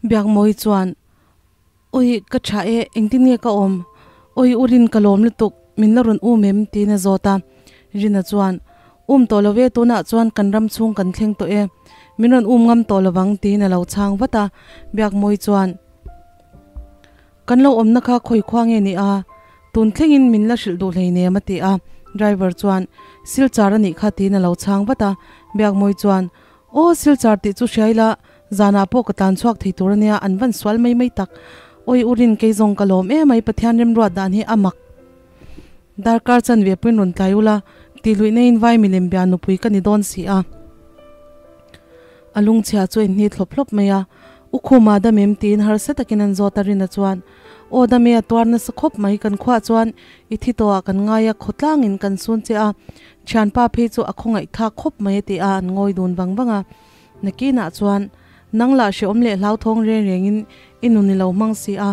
Biakmawi chuan, Ui, ka tha e, engtin nge ka awm? Ui, u Rin ka lawm lutuk, min la rawn um em? tiin a zawt a. Rina chuan, Um tawh lo ve, tunah chuan kan ram chhung kan thleng tawh e, min rawn um ngam tawh lovang, tiin a lo chhang vat a. Biakmawi chuan, Kan lo awmna kha khawi khua nge ni a? Tun thlengin min la hrilh duh hleinem a ti a. Driver chuan, Silchar a nih kha tiin a lo chhang vat a. Biakmawi chuan, Aw, Silchar tih chu hria ila, zanah pawh ka tlan chhuak thei tur ania, an van sual mai mai tak. Awi u Rin kei zawng ka lawm em mai, Pathian remruat dan hi a mak. Darkar chanve puiin rawn tlai ula, tih luih naiin vai milem bia nupui ka ni dawn si a. A lungchhia chu a inhni thlawp thlawp mai a, U Khuma dam em? tiin harsa takin an zawt a, Rina chuan, Aw dam e, a tuar nasa khawp mai, kan khuah chuan i thi tawhah kan ngai a, khawtlangin kan sun che a, thianpa phei chu a khawngaih thlak khawp mai a ti a, an ngawi dun vang vang a. Nakinah chuan, Nang lah hrehawm leh hlauthawng reng rengin i nun i lo hmang si a,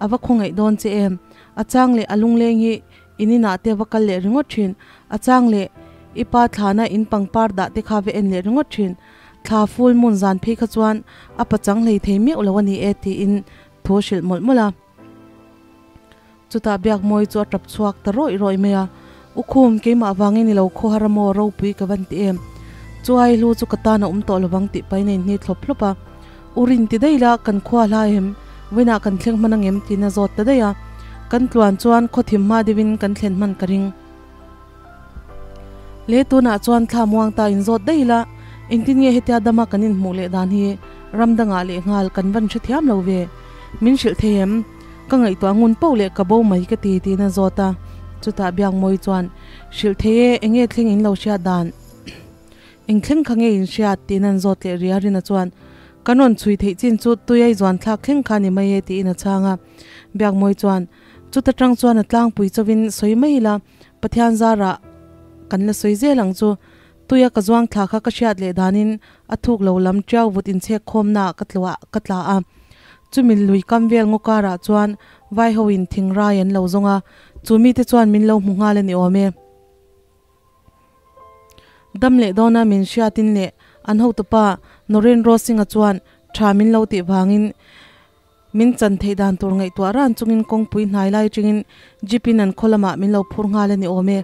a va khawngaih dawn che em? A chang leh a lungleng hi in inah te va kal leh ringawt thin, a chang leh i pa thlana in pangpar dah te kha va en leh ringawt thin. Thla full moon zan phei kha chuan a pachang hlei thei miauh lo a ni e tiin thu a hrilh mawlh mawlh a. Chutah Biakmawi chu a tap chhuak ta rawih rawih mai a, U Khum, keimah vangin i lo khawhar a maw ropui ka van ti em? Chuai hlu chu ka tan a awm tawh lovang tih pain a inhni thlawp thlawp a. U Rin ti daih la, kan khua hla em? Vawiinah kan thleng hman angem? tiin a zawt ta daih a. Kan tluan chuan khaw thim hma deuhin kan thlen hman ka ring. Le tunah chuan thla muang ta inzawt daih la, engtin nge hetia dama kan inhmuh leh dan hi ram dangah leh nghal kan van hrethiam lo ve? Min hrilh thei em? Ka ngaihtuah ngun poh leh ka bo mai ka ti tiin a zawt a, chutah Biakmawi chuan, Hrilh thei e, enge thleng in lo hriat dan? Eng thleng kha nge in hriat? tiin an zawt leh ri a, Rina chuan, Kan rawn chhui theih chin chu tui ai zuan thlak thleng kha ni mai e tiin a chhang a, Biakmawi chuan, Chuta tang chuan a tlangpui chauhin sawi mai ila, Pathian zarah kan la sawi zel ang chu. Tuia ka zuang thla kha ka hriat leh danin a thuk lo lam tiau vut inchhek khawmnaah ka tluah ka tla a. Chumi lui kam vel ngaw karah chuan vai hoin thing rai an lo zawng a, chu mite chuan min lo hmu nghal a ni awm e. Dam leh dawna min hriatin leh an hotupa Noreen Rosing-a chuan tha min lo tih vangin Min chan theih dan tur ngaihtuah ran chungin kawngpui hnai lai atangin jeep in an khaw lamah min lo phur nghal a ni awm e.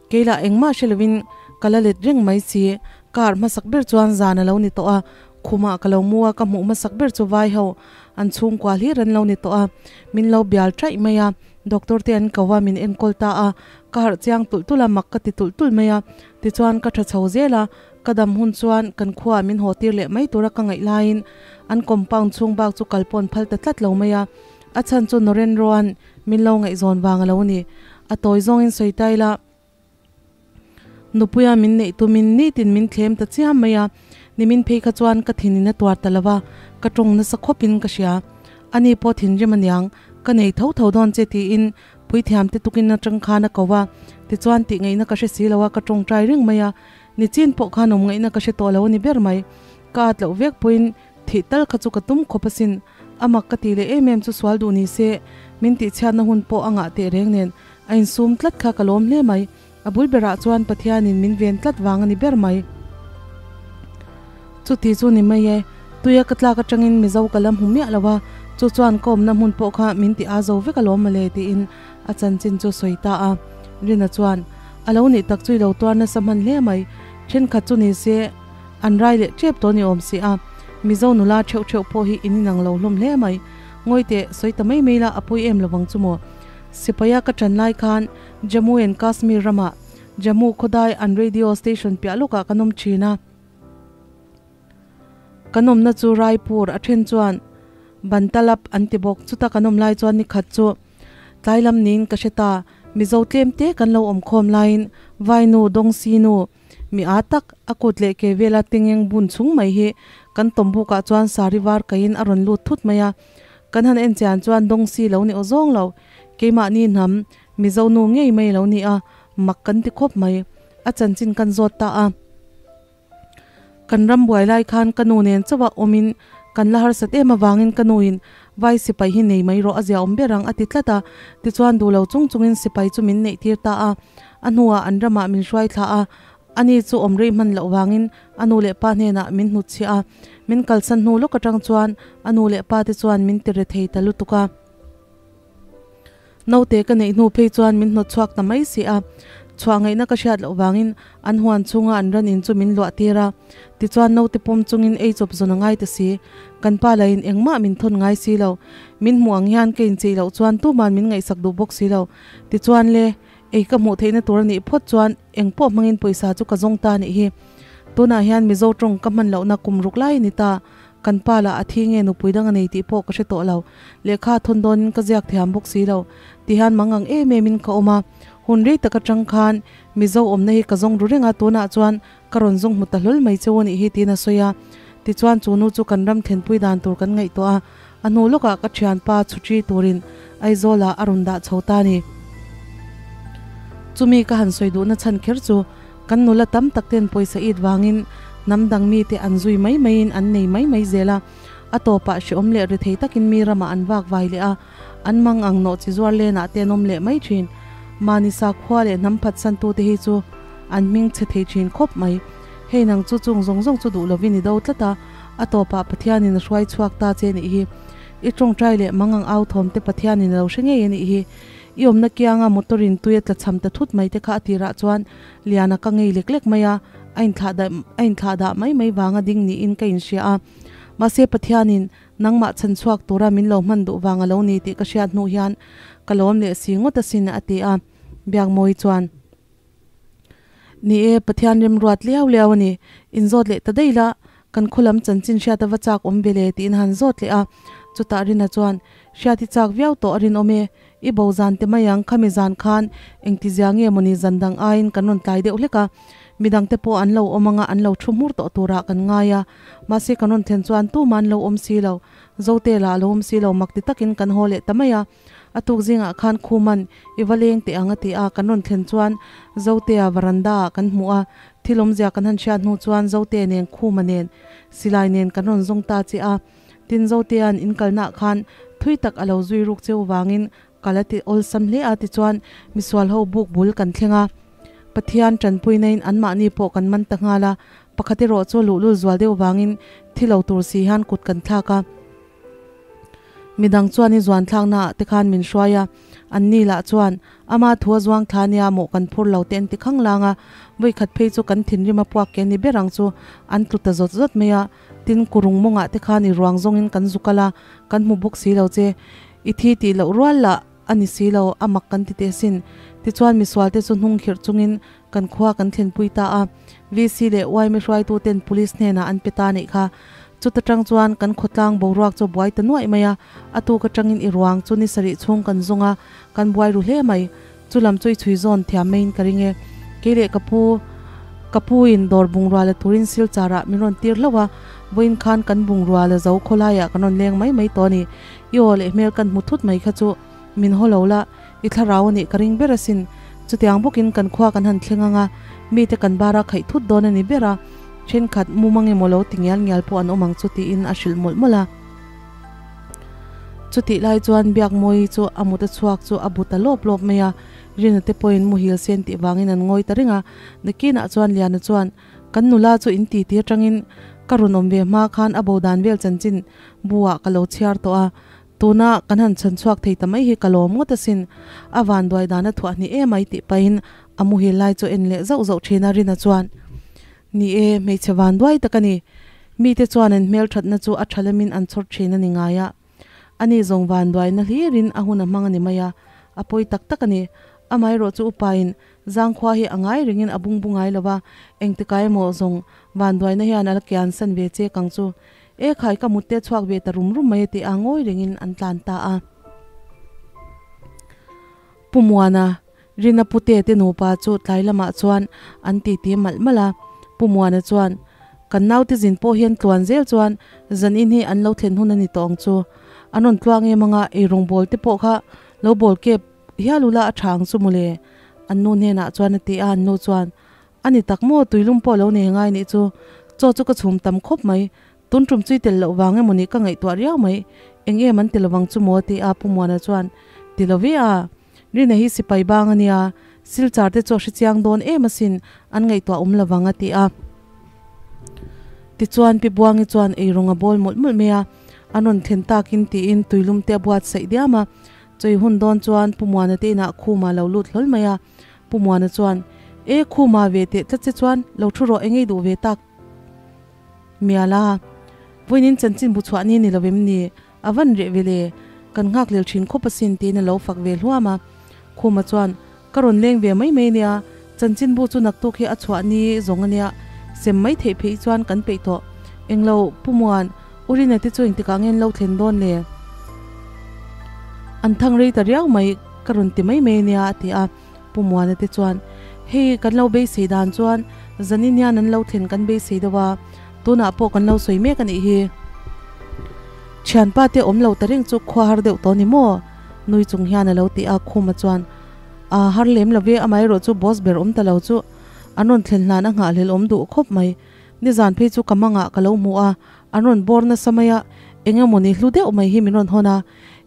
Kei lah engmah hre lovin ka la let reng mai si. Car hmasak ber chuan zan a lo ni tawh a, khumah ka lo mu a, ka hmuh hmasak ber chu vai ho an chhungkua hlir an lo ni tawh a. Min lo bial taih mai a, doctor te an ko a, min enkawl ta a. Ka harh chiang tulh tulh a, mak ka ti tulh tulh mai a. Tichuan ka tha chho zel a, Ka dam hun chuan kan khuaah min haw tir leh mai tura ka ngaih laiin an compound chhung bak chu kal pawn phal ta tlat lo mai a, a chhan chu Noren Roan min lo ngaihzawn vang a lo ni. A tawi zawngin sawi ta ila, Nupuia min neih tumin nitin min thlem ta chiam mai a, nimin phei kha chuan ka thinin a tuar ta lo va, ka tawng nasa khawpin ka hria. Ani pawh thinrim aniang, ka nei tho tho dawn che tiin puithiam te tukin atang khan a ko va, tichuan tih ngaihna ka hre si lo a, ka tawngtai reng mai a. Nichin pawh khan awm ngaihna ka hre tawh lo a ni ber mai. Ka at loh vek pawhin thih tal kha chu ka tum khawp asin. A mak ka tih leh em em chu sual duh ni se, min tihchhiatna hun pawh a ngah teh reng nen a insum tlat kha ka lawm hle mai. A bul berah chuan Pathianin min ven tlat vang a ni ber mai. Chuti chu ni mai e, tuia ka tlak atangin Mizo ka la hmu miah lo a, chu chuan ka awmna hmun pawh kha min ti a zo vek alawm mawle tiin a chanchin chu sawi ta a. Rina chuan, A lo nih tak chu i lo tuar nasa hman hle mai, thenkhat chu ni se an rai leh tep tawh ni awm si a, Mizo nula theuh theuh pawh hi in inang lo hlawm hle mai. Ngawi teh, sawi ta mai mai la a pawi em lovang chu maw? Sipaia ka tan lai khan Jammu and Kashmir ramah Jammu khawdai an radio station piah lawkah kan awm thin a. Kan awmna chu Raipur a then chuan Bantalap an ti bawk. Chuta kan awm lai chuan nikhat chu tlai lam niin ka hre ta. Mizo tlem te kan lo awm khawm laiin Vainu, Dawngsinu, mi aa tak a kut leh ke vela tengeng bun chung mai hi kan tawmbukah chuan sari var kaiin a rawn lut thut mai a. Kan han en chian chuan Dawngsi lo ni aw zawng lo. Keimahni hnam Mizo nu ngei mai lo ni a, mak kan ti khawp mai. A chanchin kan zawt ta a. Kan ram buai lai khan ka nu nen chauha awmin kan la harsat em avangin ka nuin vai sipai hi nei mai rawh a zia awm ber ang a ti tlat a, tichuan duh lo chung chungin sipai chu min neih tir ta a, a hnuah an ramah min hruai thla a, Ani chu awm rei hman loh vangin a nu leh pa hnenah min hnutchhiah a, min kalsan hnu lawk atang chuan a nu leh pa te chuan min ti re thei ta lutuk a. Naute ka neih hnu phei chuan min hnawt chhuak ta mai si a, chhuah ngaihna ka hriat loh vangin an huan chhunga an ran in chu min luah tir a. Tichuan naute pawm chungin ei chawp zawn a ngai ta si. Kan pa lahin engmah min thawn ngai si lo. Min hmuh ang hian ka inchei loh chuan tuman min ngaihsak duh bawk si lo. Tichuan le, ei ka hmuh theihna tur a nih phawt chuan engpawh hmangin pawisa chu ka zawng ta a nih hi. Tunah hian Mizo tawng ka hman lohna kum ruk lai a ni ta. Kan pa lah a thi nge nupui dang a nei tih pawh ka hre tawh lo. Lehkha thawn dawnin ka ziak thiam bawk si lo. Tihian mangang em emin ka awm a. Hun rei tak atang khan Mizo awmna hi ka zawng ru reng a, tunah chuan ka rawn zawng hmu ta hlawl mai cheu a nih hi tiin a sawi a. Tichuan chu nu chu kan ram thlenpui dan tur kan ngaihtuah a, a hnu lawkah ka thianpa chhuṭi turin Aizawlah a rawn dah chho ta a ni. Chumi ka han sawi duhna chhan kher chu kan nula tam tak ten pawisa it vangin hnam dang mite an zui mai maiin an nei mai mai zel a, a tawpah hreawm leh rethei takin mi ramah an vak vai leh a, an mang ang nawh chi zuar lenah te an awm leh mai thin. Mahni sakhua leh hnam phatsantute hi chu an hming chhe thei thin khawp mai. Hei nang chu chung zawng zawng chu duh lovin i do tlat a, a tawpah Pathianin a hruai chhuak ta che nih hi. I tawngtai leh mang ang au thawm te Pathianin a lo hre ngei a nih hi. I awmna kianga motor in tui a tla cham ta thut mai te kha a tirah chuan Liana ka ngei lek lek mai a, a inthlah dah a inthlah dah mai mai vanga ding niin ka inhria a. Mahse Pathianin nangmah chhan chhuak tura min lo hman duh vang a lo ni tih ka hriat hnu hian ka lawm leh si ngawt asin a ti a, Biakmawi chuan. Ni e, Pathian remruat liau liau a ni. Inzawt leh ta daih la, kan khaw lam chanchin hriat a va chak awm ve le tiin a han zawt leh a. Chutah Rina chuan, Hriat i chak viau tawh a rinawm e, i bo zan te mai ang, khami zan khan engtizia nge mawni zan dang aiin kan rawn tlai deuh hlek a, midang te pawh an lo awm anga an lo thu hmur tawh turah kan ngai a, mahse kan rawn thlen chuan tumah an lo awm si lo, Zote lah a lo awm si lo, mak ti takin kan haw leh ta mai a. A tuk zingah khan Khuman i va leng teh ang a ti a, kan rawn thlen chuan Zotea varanda ah kan hmuh a, thil awmzia kan han hriat hnu chuan Zotea nen Khuma nen silai nen kan rawn zawng ta che a, tin Zotea'n in kalnaah khan thui tak a lo zui ruk cheu vangin kal a ti awlsam hle a tichuan misual ho buk bul kan thleng a, Pathian tanpuinain anmahni pawh kan man ta nghal a, pakhat erawh chu luhlul zual deuh vangin thi lo tur si hian kut kan thlak a. Midang chuan i zuan thlakna ah te khan min hruai a, an ni lah chuan ama thu a zuang thla nia mawh kan phur lo te an ti khang lang a, vawikhat phei chu kan thinrim a puak ke ni ber ang chu an tlu ta zawt zawt mai a, tin kurung mawngah te khan i ruang zawngin kan zu kal a, kan hmu bawk si lo che, i thi tih loh rual lah a ni si lo, a mak kan ti teh sin. Tichuan misual te chu hnung khirh chungin kan khua kan thlenpui ta a, VC leh yma hruaitu ten police hnenah an pe ta nih kha. Chuta tang chuan kan khawtlang boruak chu a buai ta nuaih mai a, a tuk atangin i ruang chu ni sarih chhung kan zawng a, kan buai ru hle mai. Chu lam chu i chhui zawn thiam maiin ka ring e. Kei leh ka pu, ka pu in dawr bungrua la turin silchar ah min rawn tir hlauh a, vawiin khan kan bungrua la zo khawlai ah kan rawn leng mai mai tawh a ni. I aw leh hmel kan hmu thut mai kha chu min haw lo la, i thlarau a nih ka ring ber asin. Chutiang bawkin kan khua kan han thleng ang a, mite kan bara khaih thut dawn a ni ber a, thenkhat mumang emaw lo ti ngial ngial pawh an awm ang chu tiin a hrilh mawlh mawlh a. Chutih lai chuan Biakmawi chu a mut a chhuak chu a bu ta lawp lawp mai a, Rina te pawhin muhil sen tih vangin an ngawi ta reng a. Nakinah chuan Liana chuan, Kan nula chu in ti ti atangin ka rawn awm ve hma khan a bo dan vel chanchin bu-ah ka lo chhiar tawh a, tuna kan han chhan chhuak thei ta mai hi ka lawm ngawt asin. A vanduai dan a thuah hnih em ai tih pahin a muhil lai chu en leh zauh zauh thin a, Rina chuan, Ni e, hmeichhe vanduai tak a ni. Mite chuan an hmelthatna chu a tha lemin an chhawr thin a ni ngai a. Ani zawng vanduaina hlirin a hun a hmang a ni mai a, a pawi tak tak a ni. Amaherawhchu upain Zangkhua hi a ngai rengin a bungbu ngai lo va, engtikai emaw zawng vanduaina hian a la kian san ve che kang chu. E khai ka mut te chhuak ve ta rum rum mai a ti a, ngawi rengin an tlan ta a. Pu Muana, Rina Pute te nupa chu tlai lamah chuan an titi malh malh a. Pu Muana chuan, Kan naute zin pawh hian tluan zel chuan zan in hi an lo thlen hun a ni tawh ang chu. An rawn tluang em anga eirawng bawl te pawh kha lo bawl kep hial ula a tha ang chu mawle. An nu hnenah chuan a ti a, an nu chuan, A ni tak maw, tuilum pawh lo nei ngai nih chu, chaw chu ka chhum tam khawp mai, tun tum chui tel loh vang emaw nih ka ngaihtuah riau mai, eng em an ti lovang chu maw a ti a, Pu Muana chuan, Ti lo ve a, Rina hi sipai bang a nia, Silchar te chu a hrechiang dawn em asin, an ngaihtuah awm lovang a ti a. Tichuan Pi Buangi chuan eirawng a bawl mawlh mawlh mai a, an rawn thlen takin tiin tuilum te a buatsaih diam a. Chawi hun dawn chuan Pu Muana te inah Khuma lo lut hlawl mai a. Pu Muana chuan, E Khuma ve teh tlat che chuan lo thu rawh engei duh ve tak mial a. Vawiin chanchin bu chhuah ni ni lo em ni? A van reh ve le, kan nghak lel thin khawp asin tiin a lo fak ve hluam a. Khuma chuan, Ka rawn leng ve mai mai nia, chanchinbu chu naktuk hi a chhuah ni zawng ania, sem mai theih phei chuan kan peih tawh. Englo, Pu Muan, U Rina te chu engtikah nge an lo thlen dawn le? An thang rei ta riau mai, ka rawn ti mai mai ania a ti a. Pu Muana te chuan, Hei, kan lo beisei dan chuan zanin hian an lo thlen kan beisei deuh a, tunah pawh kan lo sawi mek a nih hi. Thianpa te awm lo ta reng chu khua har deuh tawh ni maw? Nui chung hian a lo ti a, Khuma chuan, A har lem lo ve, amaherawh chu boss ber awm ta lo chu an rawn thlen hlan a nghahhlelh awm duh khawp mai. Nizan phei chu ka mangah ka lo hmu a, an rawn bawr nasa mai a, eng emaw ni hlu deuh mai hi min rawn hawn a,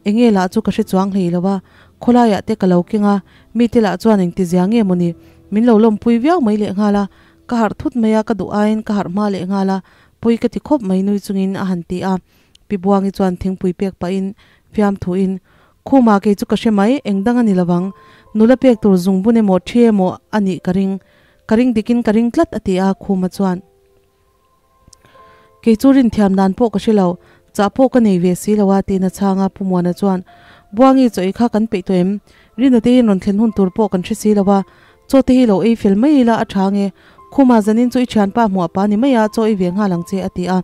enge lah chu ka hre chuang hlei lo a, khawlaiah te ka lo keng a, mite lah chuan engti zia nge maw ni min lo lawmpui viau mai lehnghal a, ka harh thut mai a, ka duh aiin ka harh hma lehnghal a, pawi ka ti khawp mai nui chungin a han ti a. Pi Buangi chuan thingpui pek pahin fiamthuin, Khuma kei chu ka hre mai, eng dang a ni lovang, nula pek tur zungbun emaw thi emaw a nih ka ring, ka ring dikin ka ring tlat a ti a, Khuma chuan, Kei chu rinthiam dan pawh ka hre lo, chah pawh ka nei ve si lo a tiin a chhang a, Pu Muana chuan, Buangi chaw ei kha kan peih tawh em? Rina te hian rawn thlen hun tur pawh kan hre si lo a, chaw te hi lo ei fel mai ila a tha nge, Khuma zanin chu i thianpa hmuah pa ni mai a, chaw ei ve nghal ang che a ti a,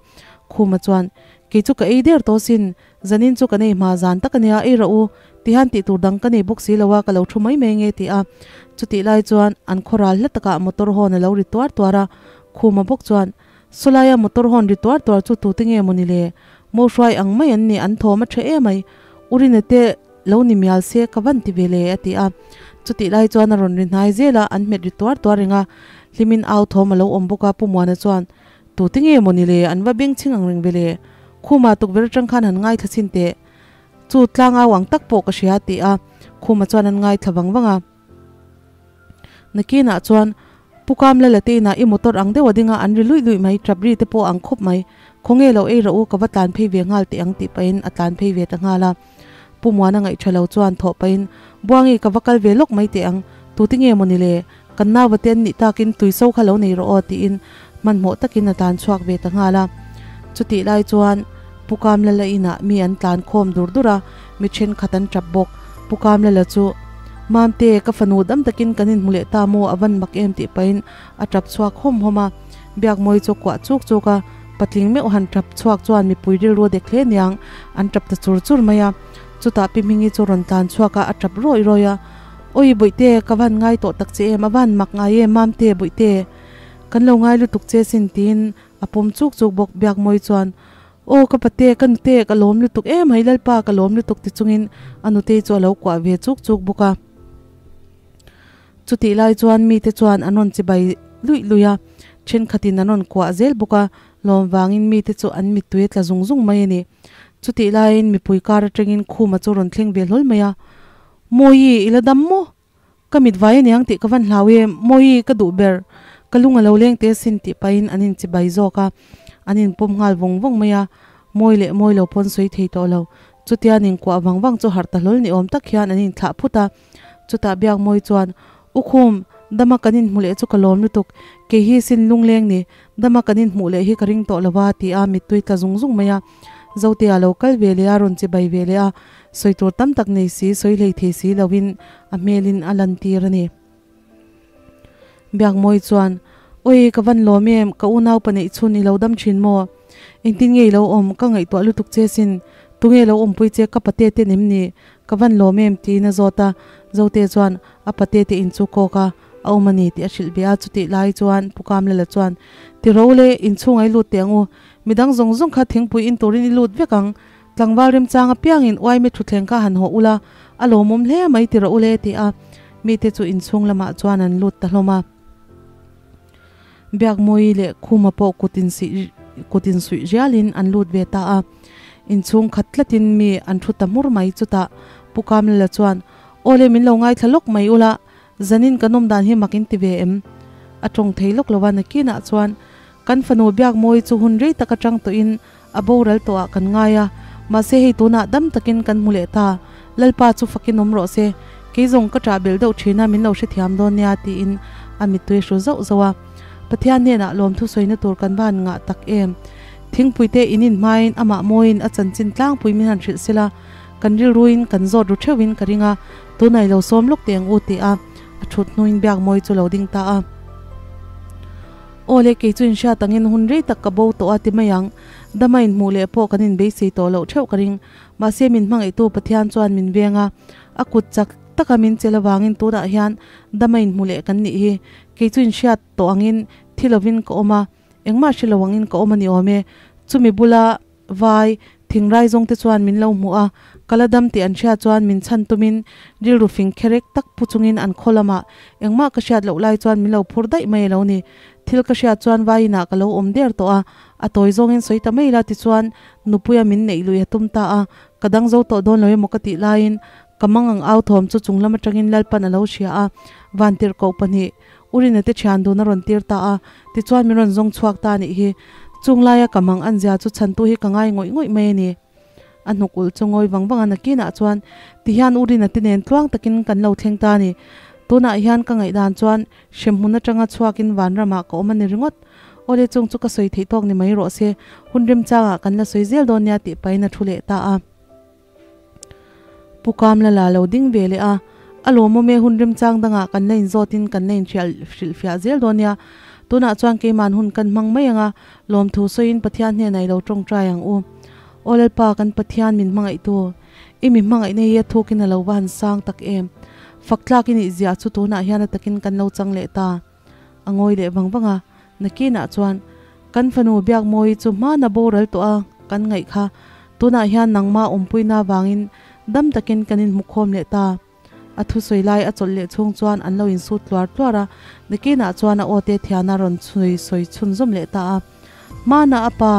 Khuma chuan, Kei chu ka ei der tawh sin, zanin chu kan ei hma zan tak a nia, ei rawh u, tihian tih tur dang ka nei bawk si lo a, ka lo thu mai mai nge ti a. Chutih lai chuan an khawral hla takah motor horn a lo ri tuar tuar a, Khuma bawk chuan, Sawlaia motor horn ri tuar tuar chu tute nge maw ni le? Mohruai ang mai an ni, an thawm a tha em ai, U Rina te lo ni mial se ka van ti ve le a ti a. Chutih lai chuan a rawn ri hnai zel a, an hmet ri tuar tuar reng a, hlimin au thawm a lo awm bawk a, Pu Muana chuan, Tute nge maw ni le, an va beng chhing ang reng ve le, Khuma tukverh atang khan han ngaithla chhin teh, chu tlang au ang tak pawh ka hria a ti a, Khuma chuan an ngaithla vang vang a. Nakinah chuan Pu Kamla la te inah i motor ang deuh a ding a, an ri luih luih mai, tap ri te pawh a ang khawp mai, khawnge lo ei rawh u, ka va tlan phei ve nghal teh ang tih pahin a tlan phei ve ta nghal a. Pu Muana ngaih tha lo chuan thawh pahin, Buangi ka va kal ve lawk mai teh ang, tute nge maw ni le? Kan nauva te an nih takin tui so kha lo nei rawh aw tiin hmanhmawh takin a tlan chhuak ve ta nghal a. Chutih lai chuan Pu Kamlala inah mi an tlan khawm dur dur a, mi thenkhat an tap bawk. Pu Kamlala chu, Mamte, ka fanu dam takin kan inhmu leh ta maw a van mak em tih pahin a tap chhuak hawm hawm a. Biakmawi chu a kuah chuk chuk a, patling meuh han tap chhuak chuan mipui rilru a dek hle niang, an tap ta chur chur mai a. Chutah Pi Hmingi chu rawn tlan chhuak a, a tap rawi rawi a. Awi Bawihte, ka van ngai tawh tak che em, a van mak ngai em Mamte Bawihte, kan lo ngai lutuk che sin tiin a pawm chuk chuk bawk Biakmawi chuan, Aw ka pate, ka nute ka lawm lutuk em hai Lalpa ka lawm lutuk ti chungin a nutei chu a lo kuah ve chuk chuk bawk a. Chutih lai chuan mite chuan an rawn chibai luih luih a, thenkhatin an rawn kuah zel bawk a, lawm vangin mite chu an mittui a tla zung zung mai a ni. Chutih laiin mipui kar atangin Khuma chu rawn thleng ve hlawl mai a, Mawi, i la dam maw? Ka mit vai aniang tih ka van hlau e, Mawi, ka duh ber, ka lung a lo leng teh asin tih pahin an inchibai zawk a, an inpawm nghal vawng vawng mai a, Mawi leh Mawi lo pawn sawi thei tawh lo. Chutia an inkuah vang vang chu harh ta hlawl ni awm tak hian an inthlah phut a, chutah Biakmawi chuan, U Khum, dama kan inhmu leh chu ka lawm lutuk, kei hi sin lungleng ni, dama kan inhmuh leh hi ka ring tawh lo a ti a, mittui tla zung zung mai a. Zotea lo kal ve leh a, rawn chibai ve leh a, Sawi tur tam tak nei si, sawi hlei thei si loin a hmelin a lantir a ni. Biakmawi chuan, Awi, ka van lawm em, ka unaupa neih chhun i lo dam thin maw? Engtin nge i lo awm, ka ngaihtuah lutuk che sin, tunge lo awmpui che, ka pate ten em ni? Ka van lawm em? tiin a zawt a. Zote chuan a pate te in chu kawk a, a awm a ni tih a hrilh ve a. Chutih lai chuan Pu Kamlala chuan, Ti ro le, inchhung a i lut teh ang u, midang zawng zawng kha thingpui in turin i lut vek ang, Tlangval remchang apiangin uaime thutthleng kha han hawh ula, a lawmawm hle mai ti rawh ule ti a, mite chu inchhung lamah chuan an lut ta hlawm a. Biakmawi leh Khuma pawh kut insih kut insuih rialin an lut ve ta a. Inchhung khat tlatin mi an thu ta hmur mai chutah Pu Kamlala chuan, Awle min lo ngaithla lawk mai ula, Zanin kan awm dan hi mak in ti ve em? A tawng thei lawk lo a, nakinah chuan kan fanu Biakmawi chu hun rei tak atang tawhin a boral tawh ah kan ngai a, mahse hei tunah dam takin kan hmu leh ta, Lalpa chu fakin awm rawh se, kei zawng ka ṭah belh deuh ṭhin a min lo hrethiam dawn nia tiin a mittui hru zauh zauh a. Pathian hnenah lawmthu sawina tur kan va han ngah tak em? Thingpuite in in hmain amah mawiin a chanchin tlangpui min han hrilh sela, kan rilruin kan zawt ru theuhin ka ring a, tunah i lo sawm lawk teh ang u ti a, a thut hnuin Biakmawi chu lo ding ta a. Aw le, kei chu inhriat angin hun rei tak ka bo tawh a ti mai ang. Dama inhmuh leh pawh kan inbeisei tawh loh theuh ka ring. Mahse min hmangaihtu Pathian chuan min veng a, a kut chak taka min chelh avangin tunah hian dama inhmuh leh kan nih hi. Kei chu inhriat tawh angin thi lovin ka awm a, engmah hre lo angin ka awm a ni awm e. Chumi bula Vai, thingrai zawng te chuan min lo hmuh a, ka la dam tih an hriat chuan min chhan tumin rilru fing kherek tak pu chungin an khaw lamah engmah ka hriat loh lai chuan min lo phur daih mai a lo ni. Thil ka hriat chuan vai inah ka lo awm der tawh a, a tawi zawngin sawi ta mai la tichuan nupuia min neih lui a tum ta a, ka dang zo tawh dawn lo emaw ka tih laiin ka mang ang au thawm chu chung lam atangin Lalpan a lo hria a, Vantirhkoh pahnih Urina te thian dun a rawn tir ta a, tichuan min rawn zawng chhuak ta a nih hi. Chung laia ka mang an zia chu chhantu hi ka ngai ngawih ngawih mai a ni. A hnuk ulh chu ngawi vang vang a, nakinah chuan tihian Urina te nen tluang takin kan lo thleng ta a ni. Tunah hian ka ngaihdan chuan hremhmun atanga chhuakin vanramah ka awm a ni ringawt. Awle chung chu ka sawi theih tawk ni mai rawh se, hun remchangah kan la sawi zel dawn nia tih pahin a thu leh ta a. Pu Kamla la lo ding ve leh a, a lawmawm e hun remchang dangah kan la inzawtin kan la inhrial hrilhfiah zel dawn nia. Tunah chuan keiman hun kan hmang mai ang a, lawmthu sawiin Pathian hnenah i lo tawngtai ang u. Aw Lalpa kan Pathian min hmangaihtu, i mi hmangaihna hi a thukin a lo va han sang tak em. Fak tlak i nih ziah chu tunah hian a takin kan lo chang leh ta. A ngawi leh vang vang a, nakinah chuan kan fanu Biakmawi chu hmana boral tawh a kan ngaih kha, tunah hian nangmah awmpuina avangin dam takin kan inhmukhawm leh ta. A thusawi lai a chawlh leh chhung chuan an lo insut tluar tluar a, nakinah chuan a aw te thiana rawn chhui sawi chhunzawm leh ta a. Hmana a pa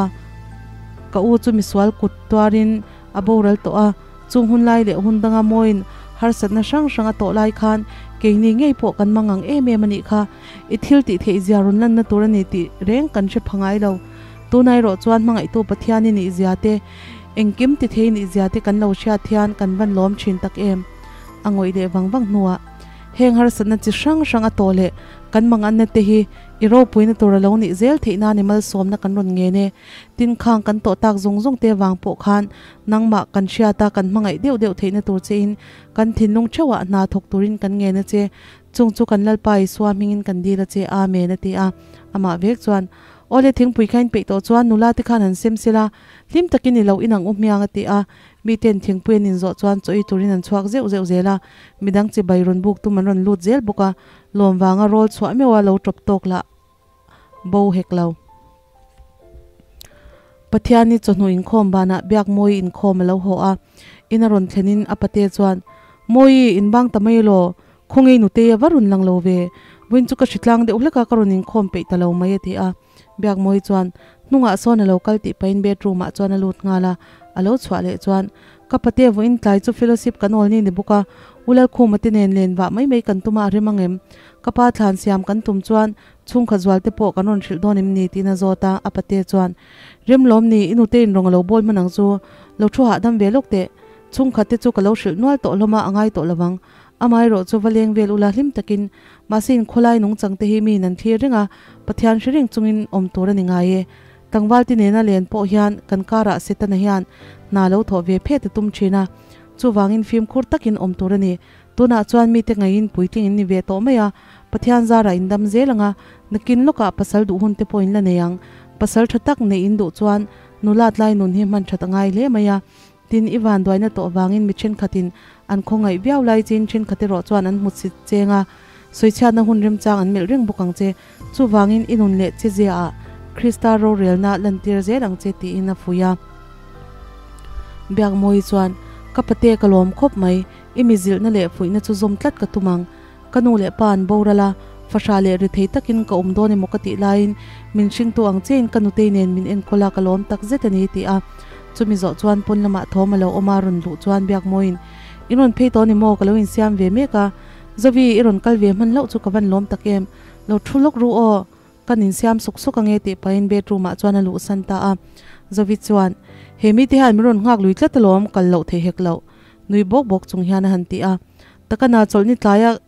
ka u chu misual kut tuarin a boral tawh a, chung hun lai leh hun danga mawiin harsatna hrang hrang a tawh lai khan keini ngei pawh kan mang ang em em a nih kha. I thil tih theih zia rawn lanna tur a ni tih reng kan hre pha ngai lo. Tunah erawh chuan hmangaihtu Pathian i nih zia te, engkim ti thei nih zia te kan lo hriat hian kan van lawm thin tak em. A ngawih leh vang vang hnuah heng harsatna chi hrang hrang a tawh leh kan manganna te hi I ropuina tur a lo nih zel theih nan i malsawmna kan rawn ngen e. Tin khang kan tawh tak zung zung te vang pawh khan nangmah kan hriat a kan hmangaih deuh deuh theihna tur che in kan thinlung theuhah hna thawk turin kan ngen a che. Chung chu kan Lalpa Isua hmingin kan dil a che. Amen a ti a. Amah vek chuan, Awle thingpui kha in peih tawh chuan nula te khan han sem sela, hlim takin i lo inang u hmiang a ti a. Miten thingpui an inzawh chuan chaw ei turin an chhuak zeuh zeuh zel a, midang chibai rawn buk tum an rawn lut zel bawk a. Lawm vanga rawl chhuah meuh a lo tawp tawk lah bo hek lo. Pathiani chawhnu inkhawm banah Biakmawi inkhawm a lo haw a, in a rawn thlenin a pate chuan, Mawi, in bang ta mai elaw? Khawngei nutei a va rawn lang lo ve. Vawiin chu ka hritlang deuh hlek a, ka rawn inkhawm peih ta lo mai a ti a. Biakmawi chuan, Hnungah sawn a lo kal tih pahin bedroom ah chuan a lut nghal a, a lo chhuah leh chuan, Ka pate vawiin tlai chu fellowship kan awl ni ni bawk a, U Lalkhuma te nen len vah mai mai kan tum a a rem ang em? Ka pa thlan siam kan tum chuan chhungkhat zual te pawh kan rawn hrilh dawn em ni? tiin a zawt a, a pate chuan, Rem lawm ni, i nute in rawng a lo bawl hman ang chu, lo thu hahdam ve lawk teh, chhungkhat te chu ka lo hrilh nual tawh hlawm a, a ngai tawh lovang, amaherawh chu va leng vel ula hlim takin Mahse inkhawlai nungchang te hi miin an thlir reng a, Pathian hre reng chungin awm tur a ni ngai e. Tlangval ti nena len pawh hian kan karah Setana hian hna lo thawh ve phet a tum thin a, chuvangin fimkhur takin awm tur a ni. Tunah chuan mite ngaiin puitling in ni ve tawh mai a, Pathian zarah in dam zel ang a, nakin lawkah pasal duh hun te pawh in la nei ang. Pasal tha tak neih in duh chuan nulat lai nun hi hman that a ngai hle mai a, Tin, i vanduaina tawh vangin mi thenkhatin an khawngaih viau lai chin thenkhat erawh chuan an hmu chit cheng a, sawichhiatna hun remchang an melh reng bawk ang che. Chuvangin i nun leh che ziaah Krista rorelna lantir zel ang che tiin a fuih a. Biakmawi chuan, Ka pate ka lawm khawp mai, i mi zilhna leh fuihna chu zawm tlat ka tum ang. Ka nu leh pa an boral a, fahrah leh ri thei takin ka awm dawn emaw ka tih laiin min hringtu ang chiahin ka nutei nen min enkawl a, ka lawm tak zet a ni, ti a. Chumi zawh chuan pawn lamah thawm a lo awm a, rawn luh chuan Biakmawiin, In rawn phei tawh ni maw? Ka lo insiam ve mek a. Zovi, i rawn kal ve hman hlauh chu ka van lawm tak em, lo thu lawk ru aw, kan insiam suk suk ange tih pahin bedroom ah chuan a luhsan ta a. Zovi chuan, He mite hian min rawn nghak lui tlat alawm, kal loh thei hek loh, nui bawk bawk chung hian a han ti a. Takana chawlhni tlaia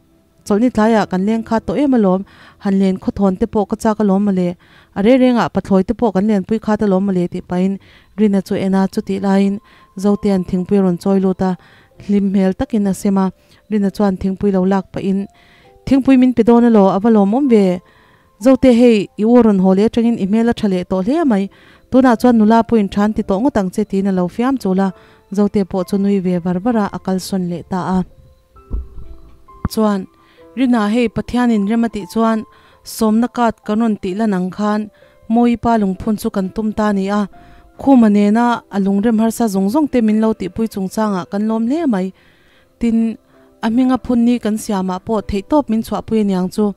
Chawlhni tlaiah kan leng kha tawh em alawm, han len khawthawn te pawh ka chak alawm mawle, a rei rengah pathlawi te pawh kan lenpui khat alawm mawle tih pahin Rina chu en a, chutih laiin Zotea'n thingpui a rawn chawi lut a, hlim hmel takin a sem a, Rina chuan thingpui lo lak pahin, Thingpui min pe dawn alaw, a va lawmawm ve. Zote hei, i u rawn haw leh atangin i hmel a tha leh tawh hle mai, tunah chuan nula pawhin than ti tawh ngawt ang che tiin a lo fiam chul a, Zote pawh chu nui ve var var a, a kalsawn leh ta a. Chuan, Rina hei Pathianin rem a tih chuan sawmna card kan rawn tih lan ang khan Mawi pa lungphun chu kan tum ta a ni a, Khuma nena a lungrem harsa zawng zawng te min lo tihpui chungchangah kan lawm hle mai. Tin, a hminga phun ni kan siamah pawh theihtawp min chhuahpui aniang chu.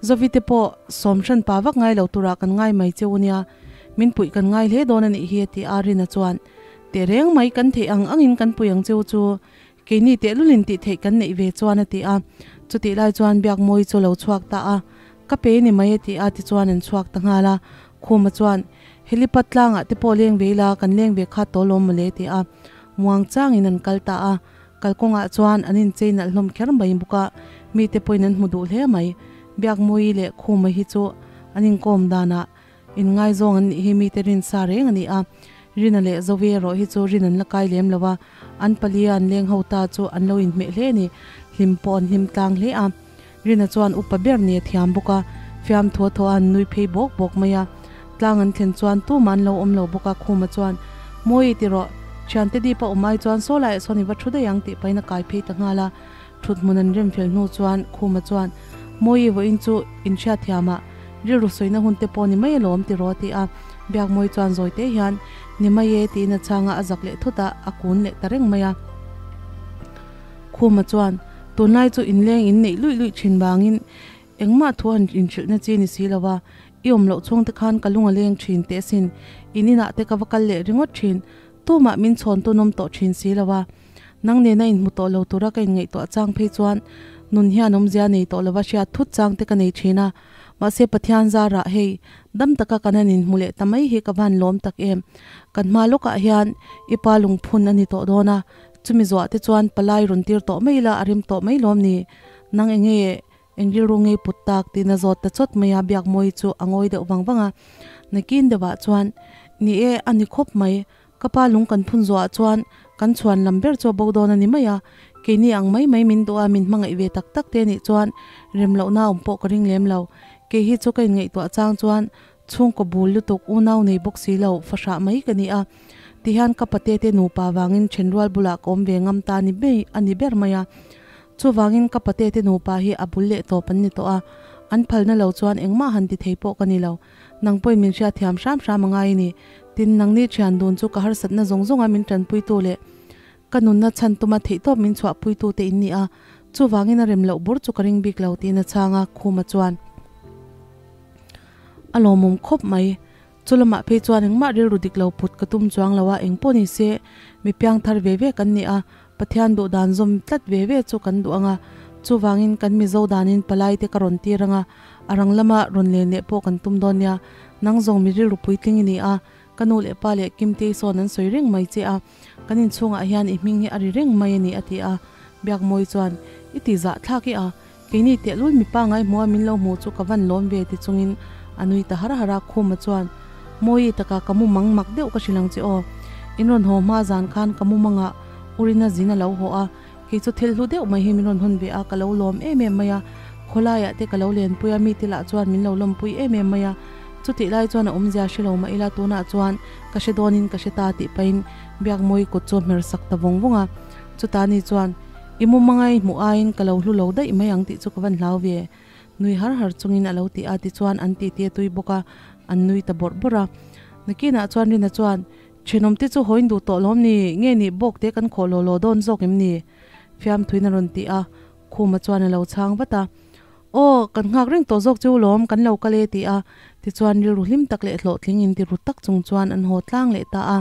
Zovi te pawh sawm hran pa vak ngai lo turah kan ngai mai cheu nia, min puih kan ngai hle dawn a nih hi a ti a, Rina chuan, Tehreng mai kan theih ang angin kan pui ang cheu chu. Keini tehlulin tih theih kan neih ve chuan a ti a, chutih lai chuan Biakmawi chu a lo chhuak ta a, Ka pe ni mai a ti a tichuan an chhuak ta nghal a, Khuma chuan, Helipad tlangah te pawh leng ve ila, kan leng ve kha tawh lawm mawle a ti a, muang changin an kal ta a, kalkawngah chuan an inchei nalh hlawm kher mai bawk a, mite pawhin an hmu duh hle mai. Biakmawi leh Khuma hi chu an inkawm danah Inngaizawng an nih hi mite rin sa reng a ni a, Rina leh Zovi erawh hi chu rin an la kai lem lo a, an palia an leng ho ta chu an lo inhmeh hle a ni, hlim pawh an hlim tlang hle a. Rina chuan upa ber ni a thiam bawk a, fiamthu a thawh a an nui phei bawk bawk mai a. Tlang an thlen chuan tumah an lo awm lo bawk a, Khuma chuan, Mawi ti rawh, thiante dip a awm ai chuan saw laiah sawn i va thu daih ang tih pahin a kai phei ta nghal a. Thut hmun an rem fel hnu chuan Khuma chuan, Mawi vawiin chu inhriatthiam ah, Rilru sawina hun te pawh ni mai alawm ti rawh a ti a, Biakmawi chuan zawi te hian, Ni mai e tiin a chhang a, a zak leh thut a, a kun leh ta reng mai a. Khuma chuan, Tunlai chu inleng in neih luih luih thin vangin engmah thu han inhrilhna chi ni si lo a, i awm loh chhung te khan ka lung a leng thin teh asin, in inah te ka va kal leh ringawt thin, tumah min chhawn tunawm tawh thin si lo a. Nang nena inhmu tawh lo tura ka inngaihtuah chang phei chuan nun hian awmzia nei tawh lova hriat thut chang te ka nei thin a. Mahse Pathian zarah hei dam taka kan han inhmu leh ta mai hi ka van lawm tak em. Kan hma lawkah hian i pa lungphun a ni tawh dawn a, chumi zuah te chuan palai rawn tir tawh mai ila a rem tawh mai lawm ni. Nang enge eng rilru ngei put tak tiin a zawt ta chawt mai a, Biakmawi chu a ngawi deuh vang vang a. Nakin deuhah chuan, Ni e, a ni khawp mai. Ka pa lung kan phun zuah chuan kan chhuan lam ber chu a bo dawn a ni mai a, keini ang mai mai min duh a, min hmangaih ve tak tak te nih chuan rem lohna awm pawh ka ring lem lo. Kei hi chu ka inngaihtuah chang chuan chhungkaw bul lutuk unau nei bawk si lo fahrah mai ka ni a, tihian ka pate te nupa vangin thenrual bulah ka awm ve ngam ta ni mai a ni ber mai a. Chuvangin ka pate te nupa hi a bul leh tawp an ni tawh a, an phalna lo chuan engmah han ti thei pawh ka ni lo. Nang pawhin min hriatthiam hram hram a ngai a ni. Tin, nangni thian dun chu ka harsatna zawng zawnga min tanpuitu leh ka nunna chhan tuma theihtawp min chhuahpuitu te in ni a, chuvangin a rem loh bur chu ka ring bik lo tiin a chhang a, Khuma chuan a lawmawm khawp mai. Chu lamah phei chuan engmah rilru dik lo put ka tum chuang lo a, engpawh ni se mi piangthar ve ve kan ni a, Pathian duh dan zawm tlat ve ve chu kan duh ang a, chuvangin kan Mizo danin palai te ka rawn tir ang a, a rang lama rawn len leh pawh kan tum dawn nia, nang zawng mi rilru puitling i ni a, ka nu leh pa leh Kimtei sawn an sawi reng mai che a, kan inchhungah hian i hming hi a ri reng mai a ni a ti a, Biakmawi chuan, I ti zah thlak i a, keini tehlul mipa ngaihmua min lo hmuh chu ka van lawm ve ti chungin a nui ta har har a, Khuma chuan, Mawi taka ka mu mang mak deuh ka hrilh ang che aw, in rawn haw hma zan khan ka mu mangah Urina zin a lo haw a, kei chu thil hlu deuh mai hi min rawn hawn ve a, ka lo lawm em em mai a, khawlaiah te ka lo lenpui a, mite lah chuan min lo lawmpui em em mai a, chutih lai chuan a awmzia hre lo mah ila tunah chuan ka hre dawnin ka hre ta tih pahin Biakmawi kut chu a hmer sak ta vawng vawng a, chutah ni chuan I mu mangai hmuh aiin ka lo hlu lo daih mai ang tih chu ka van hlau ve, nui har har chungin a lo ti a, tichuan an titi a tui bawk a, an nui ta bawrh bawrh a. Nakinah chuan Rina chuan Thenawmte chu hawiin duh tawh lawm ni? Nge nih bawk te kan khawh law law dawn zawk em ni? Fiamthuin a rawn ti a, Khuma chuan a lo chhang vat a. Aw, kan nghak reng tawh zawk chu lawm, kan lo kal e ti a. Tichuan rilru hlim tak leh hlawhtling inti ru tak chung chuan an haw tlang leh ta a.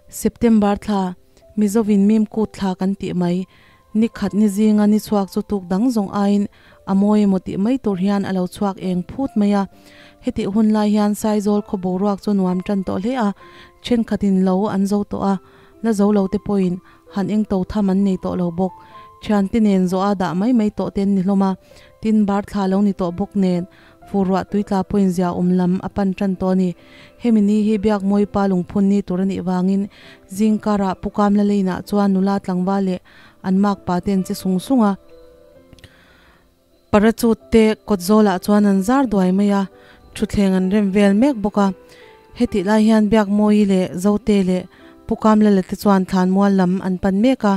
September thla. Mizovin mim kut thla kan tih mai. Ni khat ni zinga ni chhuak chu tuk dang zawng aiin a mawi emaw tih mai tur hian a lo chhuak eng phut mai a. Hetih hun lai hian Saizawl khaw boruak chu nuam tan tawh hle a, thenkhatin lo an zo tawh a, la zo lo te pawhin han eng to tham an nei tawh lo bawk. Thiante nen zawh a dah mai mai tawh te an ni hlawm a, tin bar thla lo ni tawh bawk nen fur ruah tui tla pawhin zia awm lam a pan tan tawh a ni. Hemi ni hi Biakmawi pa lungphun ni tur a nih vangin zingkarah Pu Kamla lane-ah chuan nula tlangval leh an makpa te an che sung sung a. Parachute te kawt zawlah chuan an zar duai mai a, thutthleng an rem vel mek bawk a. Hetih lai hian Biakmawi leh Zote leh Pu Kamlala te chuan thlan mual lam an pan mek a.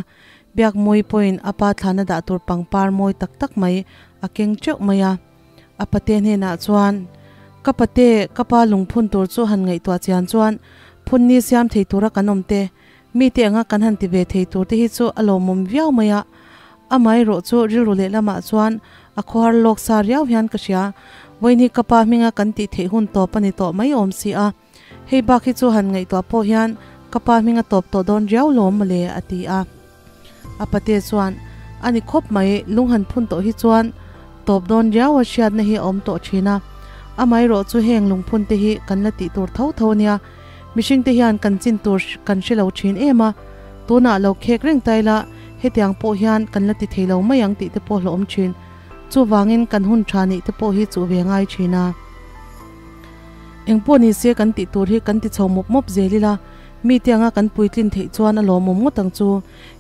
Biakmawi pawhin a pa thlana dah tur pangpar mawi tak tak mai a keng teuh mai a. A pate hnenah chuan, Ka pate, ka pa lungphun tur chu han ngaihtuah chian chuan phun ni siam thei tura kan awm te, Mite anga kan han ti ve thei tur te hi chu a lawmawm viau mai a, amaherawh chu rilru lehlamah chuan a khawhar lawk sa riau hian ka hria. Vawiin ka pa hminga kan tih theih hun tawp a ni tawh mai awm si a, hei bak hi chu han ngaihtuah pawh hian ka pa hminga tawp tawh dawn riau lawm mawle a ti a. A pate chuan, A ni khawp mai, lung han phun tawh hi chuan tawp dawn riau a hriatna hi a awm tawh thin a, amaherawh chu heng lungphun te hi kan la tih tur tho tho a nia. Mihringte hian kan chin tur kan hre lo thin em a, tunah lo khek reng ta ila hetiang pawh hian kan la ti thei lo mai ang tih te pawh hlawhawm thin. Chuvangin kan hun tha neih te pawh hi chuh ve ngai thin a. Engpawh ni se kan tih tur hi kan ti chho mawp mawp zel ila, mite anga kan puitlin theih chuan a lawmawm ngawt ang chu.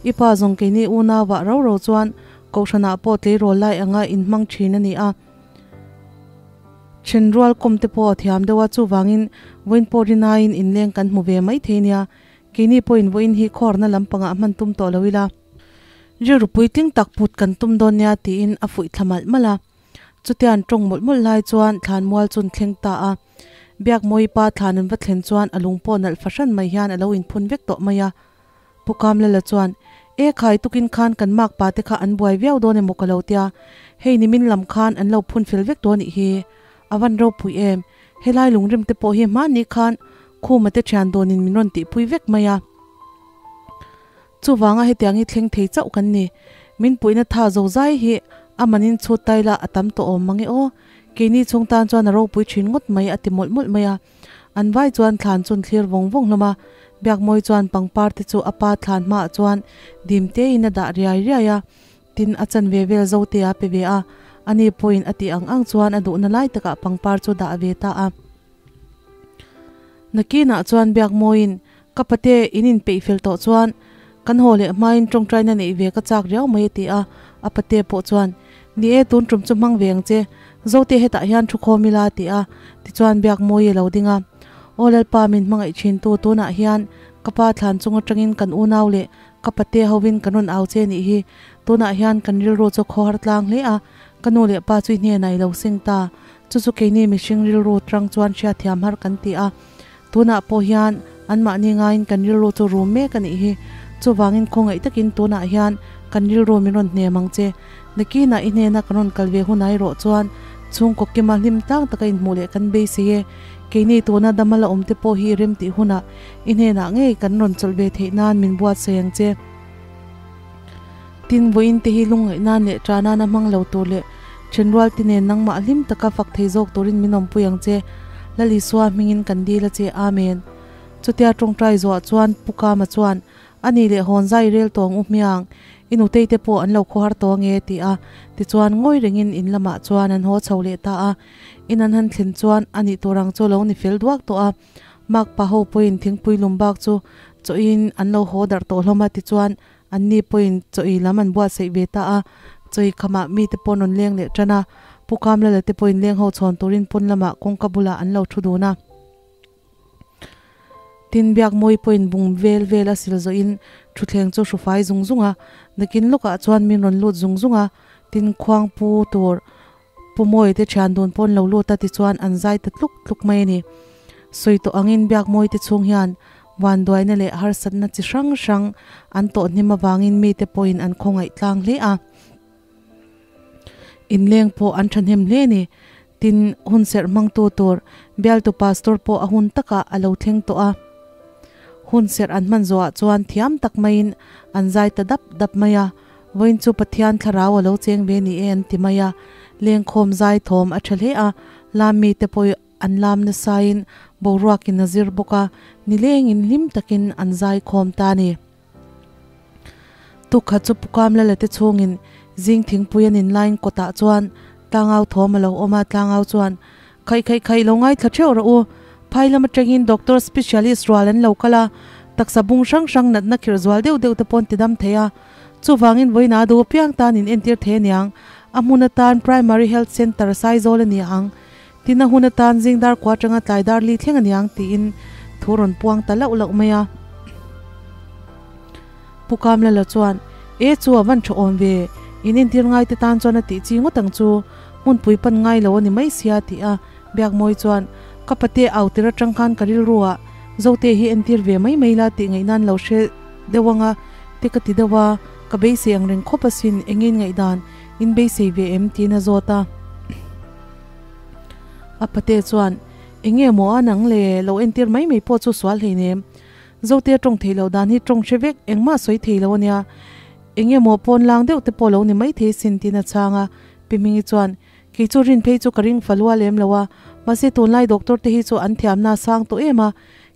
I pa zawng keini unauah ro ro chuan Kohhranah pawh tleirawl lai anga inhmang thin a ni a. Then rual kawm te pawh a thiam deuh a, chuvangin vawiin pawh rinaiin inleng kan hmu ve mai thei nia. Keini pawhin vawiin hi khawrna lampangah hman tum tawh lo ila, rilru puitling tak put kan tum dawn nia tiin a fuih thla malh malh a. Chutian tawng mawlh mawlh lai chuan thlanmual chu an thleng ta a. Biakmawi pa thlan an va thlen chuan a lung pawh nalh fahran mai hian a lo inphun vek tawh mai a. Pu Kamlala chuan, E khai, tukin khan kan makpa te kha an buai viau dawn emaw ka lo tia, hei nimin lam khan an lo phun fel vek dawn nih hi. A van ropui em, helai lungrim te pawh hi hmanni khan Khuma te thian dawnin min rawn tihpui vek mai a. Chuvanga hetiang hi thleng thei chauh kan ni. Min puihna tha zo zai hi a manin chhut taila a tam tawh awm mange aw. Keini chhung tan chuan a ropui thin ngawt mai a ti mawlh mawlh mai a. An vai chuan thlan chun thlir vawng vawng hlawm a, Biakmawi chuan pangpar te chu a pa thlan hmaah chuan dim tein a dah riai riai a, tin a chanve vel zote a pe ve a, ani pawhin a tih ang ang chuan a duhna lai takah pangpar chu dah ve ta a. Nakinah chuan Biakmawiin, Ka pate, in inpeih fel tawh chuan kan haw leh hmain tawngtaina neih ve ka chak riau mai a ti a, a pate pawh chuan, Ni e, tun tum chu hmang ve ang che, Zote hetah hian thu khawm ila a ti a, tichuan Biakmawi a lo ding a. Aw Lalpa min hmangaih thin tu tunah hian ka pa thlan chung atangin kan unau leh ka pate hovin kan rawn au che nih hi, tunah hian kan rilru chu khaw har tlang hle a, ka nu leh pa chu i hnenah i lo seng ta, chu chu keini mihring rilru tang chuan hriatthiam har kan ti a. Tunah pawh hian anmahni ngaiin kan rilru chu rum mek a nih hi. Chuvangin khawngaih takin tunah hian kan rilru min rawn hnem ang che. Nakinah i hnena kan rawn kal ve hunah erawh chuan chhungkaw kima hlim tlang taka inhmuh leh kan beisei e. Keini tuna dama la awmte pawh hi rem tih hunah i hnenah ngei kan rawn chawlh ve theih nan min buatsaih ang che. Tin, vawiin te hi lungngaih nan leh ṭah nana hmang lo tur leh ṭhenrual te nen nangmah hlim taka fak thei zawk turin min awmpui ang che. Lal Isua hmingin kan dil a che. Amen. Chutia ṭawngṭai zuah chuan Pu Kama chuan, A nih leh hawn zai rel tawng u hmiang, i nutei te pawh an lo khawhar tawh ange ti a. Tichuan ngawi rengin in lamah chuan an haw chho leh ta a. In an han thlen chuan a nih tur ang chu lo ni fel duak tawh a. Makpa ho pawhin thingpui lum bak chu chawiin an lo haw darh tawh hlawm a tichuan anni pawhin chawi lam an buatsaih ve ta a, chawi khamah mite pawh an rawn leng leh tan a, Pu Kamlala te pawhin leng ho chhawn turin pawn lamah kawngka bulah an lo thu dun a. Tin, Biakmawi pawhin bung vel vel a sil zawhin thutthleng chu hrufai zung zung a, nakin lawkah chuan min rawn lut zung zung a, tin khuang pu tur Pu Mawi te thian dun pawn lo lut a tichuan an zai ta tluk tluk mai a ni. Sawi tawh angin Biakmawi te chhung hian vanduaina leh harsatna chi hrang hrang an tawh hnim avangin mite pawhin an khawngaih tlang hle a. Inleng pawh an thahnem hle a ni. Tin, hun serh hmangtu tur bialtu pastor pawh a hun takah a lo thleng tawh a. Hun serh an hman zawhah chuan thiam tak maiin an zai ta dap dap mai a, vawiin chu Pathian thlarau a lo cheng ve ni e an ti mai a, lengkhawm zai thawm a tha hle a, lam mite pawh an lam nasain boruakin a zir bawk a, nilengin hlim takin an zai khawm ta a ni. Tukha chu Pukam Lala te chhungin zing thingpui an inlain kawtah chuan tlangau thawm a lo awm a, tlangau chuan, Khaih khaih khaih lo ngaithla theuh rawh u, phai lam atangin doctor specialist rual an lo kal a, taksa bung hrang hrang natna khirh zual deuh deuh te pawn ti dam thei a, chuvangin vawiin a duh apiang tan in entir thei aniang, a hmun atan Primary Health Centre Saizawl a ni ang, tin a hun atan zing dar kua atanga tlai dar li thleng aniang tiin thu rawn puang ta lauh lauh mai a. Pu Kamlala chuan, E chu a van tha awm ve, in entir ngai te tan chuan a tih chi ngawt ang chu, hmunpui pan ngai lo a ni mai sia tih a Biakmawi chuan, Ka pate au tir atang khan ka rilru ah Zote hi entir ve mai mai la tih ngaih nan lo hre deuh anga te ka ti deuh a, ka beisei ang reng khawp asin eng in ngaihdan in beisei ve em tiin a zawt a. A pate chuan, Eng nge maw a nang le, lo entir mai mai pawh chu sual hleinem. Zote tawng thei loh dan hi tawng hre vek, engmah sawi thei lo ania. Eng nge maw pawn lang deuh te pawh lo ni mai thei sin tiin a chhang a. Pi Hmingi chuan, Kei chu rin phei chu ka ring fa lua lem lo a, mahse tunlai doctor te hi chu an thiamna a sang tawh em a,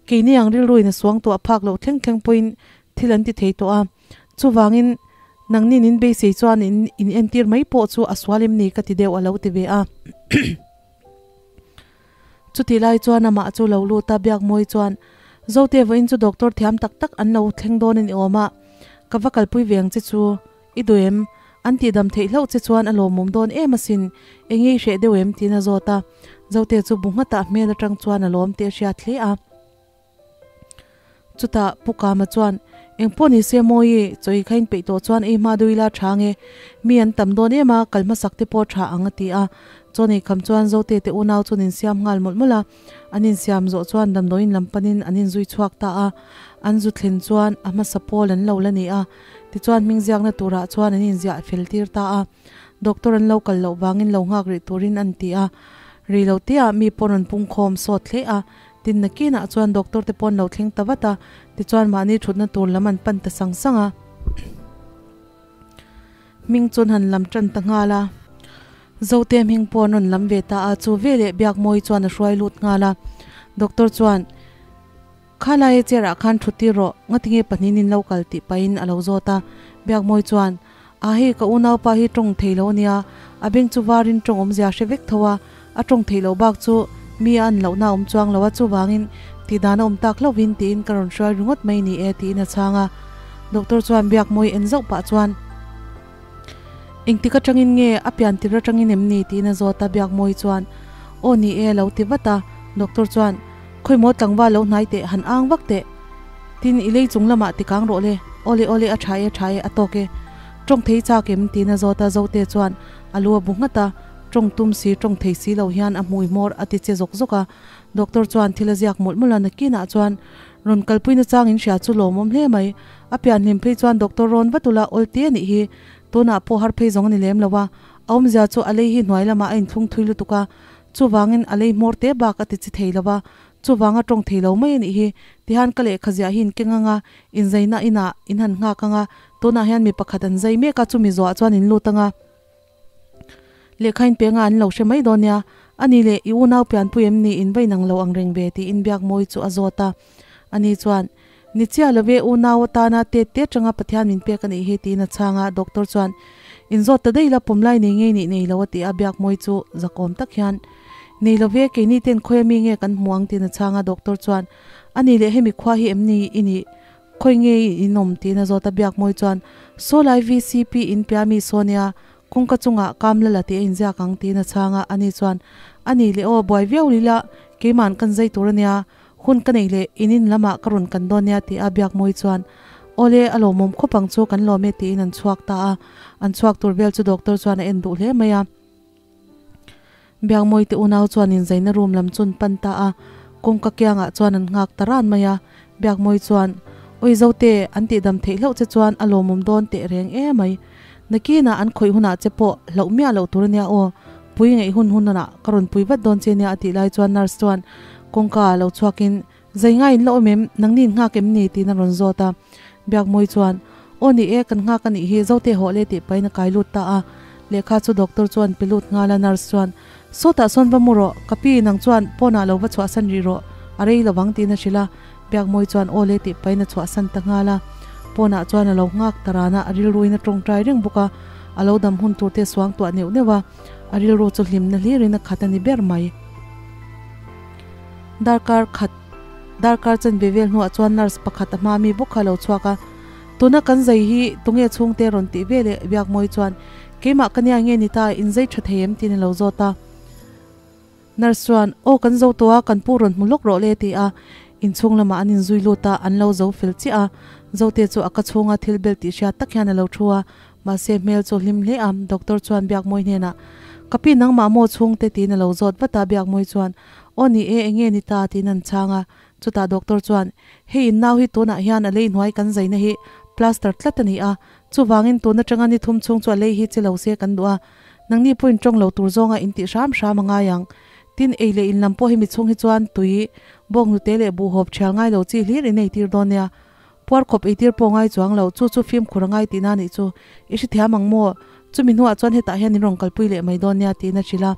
keini ang rilruin a suang tawh a phak loh thleng thleng pawhin thil an ti thei tawh a. Chuvangin nangnin in beisei chuan in in entir mai pawh chu a sual em ni ka ti deuh a lo ti ve a. Chutih lai chuan amah chu lo lut a, Biakmawi chuan, Zote vawiin chu doctor thiam tak tak an lo thleng dawn a ni awm a, ka va kalpui ve ang che chu, i duh em? An tihdam theih hlauh che chuan a lawmawm dawn em asin, eng nge i hreh deuh em? tiin a zawt a, Zote chu bu nghatah hmel atang chuan a lawm tih a hriat hle a. Chutah Pu Kama chuan, Eng pawh ni se Mawi, chaw i khain peih tawh chuan ei hma deuh ila tha nge, mi an tam dawn em a, kal hmasak te pawh tha ang a ti a. Chaw nei kham chuan Zote te unau chuan insiam nghal mawlh mawlh a, an insiam zawh chuan damdawiin lam panin an inzui chhuak ta a. An zu thlen chuan a hmasa pawl an lo la ni a, tichuan hmingziakna turah chuan an inziah fel tir ta a. Doctor an lo kal loh vangin lo nghak rih turin an ti a, rei lo teah mi pawh rawn pungkhawm sawt hle a. Tin nakinah chuan doctor te pawh an lo thleng ta vat a, tichuan mahni thutna tur lam an pan ta sang sang a. Hming chuan han lam tan ta nghal a. Zote hming pawh an rawn lam ve ta a, chu veleh Biakmawi chuan a hruai lut nghal a. Doctor chuan, Kha laia chair ah khan thut tir rawh, ngatinge pahnihin in lo kal tih pahin a lo zawt a. Biakmawi chuan, A hei ka unaupa hi tawng thei lo ania, a beng chu varin tawng awmzia hre vek tho a, a tawng theih loh bak chu mi a an lohna a awm chuang lo a, chuvangin tihdan a awm tak hlauhvin tiin ka rawn hruai ringawt mai ni e tiin a chhang a. Doctor chuan Biakmawi en zauh pah chuan, Engtik atangin nge a pian tir atangin em ni? tiin a zawt a, Biakmawi chuan, Aw ni e a lo ti vat a. Doctor chuan, Khawimaw tlangval lo hnai teh, han ang vak teh. Tin, i lei chung lamah ti kang rawh le. Awle awle, a tha e, a tha e, a tawk e. Tawng thei chak em? tiin a zawt a, Zote chuan a lu a bu nghat a, tawng tum si, tawng thei si lo hian a hmui hmawr a ti che zawk zawk a. Doctor chuan thil a ziak mawlh mawlh a, nakinah chuan rawn kalpuina chang in hria chu lawmawm hle mai. A pian hlim phei chuan doctor rawn vat ula awl te a nih hi. Tunah pawh har phei zawng a ni lem lo a, a awmzia chu a lei hi hnuai lamah a inthlung thui lutuk a, chuvangin a lei hmawr te bak a ti chi thei lo va, Chuvanga tawng thei lo mai a nih hi. Tihian ka lehkha ziah hi in keng anga, inzaina inah in han nghak anga, tunah hian mi pakhat an zai mek a, chumi zawhah chuan in lut anga, lehkha in penga an lo hre mai dawn nia. A ni leh, i unau pianpui em ni, in va inang lo ang reng ve, tiin Biakmawi chu a zawt a. Ani chuan, Ni chiah lo ve, unau atana tet te atanga Pathian min pek a nih hi, tiin a chhang a. Doctor chuan, In zawt ta daih la, pawmlai nei ngei nih nei lo, a ti a. Biakmawi chu zakawm tak hian, Nei lo ve, keini ten khawi ami nge kan hmu ang, tiin a chhang a. Doctor chuan, A ni leh, hemi khua hi em ni i nih? Khawi nge i inawm? tiin a zawt a. Biakmawi chuan, Saw lai VCP in pia mi saw nia, kawngka chungah Kamlala tih a inziak ang, tiin a chhang a. Ani chuan, A ni leh aw, buai viau lila, keima'n kan zai tur a nia. Hun ka neih leh in in lamah ka rawn kan dawn nia tih a Biakmawi chuan, Awle, a lawmawm khawp ang chu kan lawm e tiin an chhuak ta a. An chhuak tur vel chu doctor chuan a en duh hle mai a. Biakmawi te unau chuan inzaina room lam chu an pan ta a, kawngka kiangah chuan an nghak ta ran mai a. Biakmawi chuan, Awi Zote, an tihdam theih hlauh che chuan a lawmawm dawn teh reng e mai. Nakinah an khawih hunah che pawh hlauh miah loh tur ania aw, pui ngaih hun hunah ka rawn pui vat dawn che nia a tih lai chuan nurse chuan kawngka ah lo chhuakin Zai ngai in la awm em? Nangni in nghak em ni? tiin a rawn zawt a. Biakmawi chuan, Aw ni e, kan nghak a nih hi, Zote hawh le tih pahin a kai lut ta a. Lehkha chu doctor chuan pe lut nghal a, nurse chuan, Sawtah sawn va mu rawh, ka pi nang chuan pawnah lo va chhuahsan rih rawh, a rei lovang tiin a hrilh a. Biakmawi chuan aw le tih pahin a chhuahsan ta nghal a. Pawnah chuan a lo nghak ta ran a, a rilruin a tawngtai reng bawk a, a lo dam hun tur te suang tuah neuh neuh a, a rilru chu hlimna hlirin a khat a ni ber mai. Darkar khat darkar chanve vel hnuah chuan nurse pakhat a hma mi bawk kha a lo chhuak a, Tuna kan zai hi tunge chhungte rawn tih ve leh Biakmawi chuan keimah ka nia nge ni ta, in zai tha thei em? tiin a lo zawt a. Nurse chuan, Aw kan zo tawh a, kan pu rawn hmu lawk rawh le ti a, inchhung lamah an inzui lut a, an lo zo fel chiah a. Zote chu a ka chhunga thil bel tih hriat tak hian a lo thu a, mahse hmel chu hlim hle a. Doctor chuan Biakmawi hnenah, Ka pi nangmah maw chhungte? tiin a lo zawt vat a, Biakmawi chuan, Aw ni e, enge ni ta? tiin an chhang a. Chutah doctor chuan, Hei in nau hi tunah hian a lei hnuai kan zaina hi plaster tlat a ni a, chuvangin tun atanga ni thum chhung chu a lei hi che lo se kan duh a, Nangni pawhin tawng lo tur zawnga in tih hram hram a ngai ang. Tin, ei leh in lam pawh hemi chhung hi chuan tui, bawkhnute leh buhhawp thial ngai lo chi hlir in ei tir dawn nia. Puar khawp ei tir pawh ngai chuang lo, chu chu fimkhur a ngai tihna nih chu. I hrethiam ang maw? Chumi hnuah chuan hetah hian in rawn kalpui leh mai dawn nia tiin a hrilh a.